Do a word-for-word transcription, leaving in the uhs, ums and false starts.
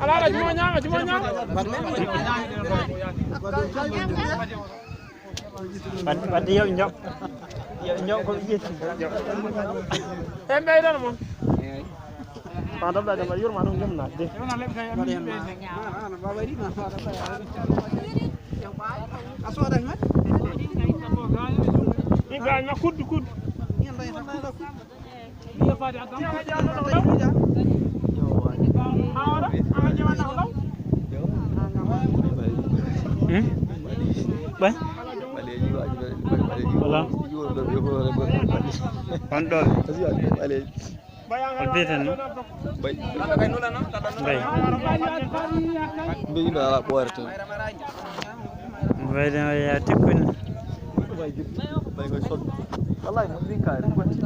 Ala, ala, juma ñaama, juma ñaama. Wadde, wadde yo ɓe njoɓ. Yo ɓe njoɓ ko ɓe ƴetti. En ɓeydano mon. Ma dabla de, mbaɗa yurma ɗum jom naat de. Ɗi gaañ ma kuddu, kuddu. Hmm? Ɓay? Voilà. On ɗo. On mbiyeten no? Ɓay. Ɓay. Mbiɗo ala ɓoore tan. Mbayde o yaa tippini. Ɓay koye soɓe. Wallahi, mo ɗin kaari, gonti.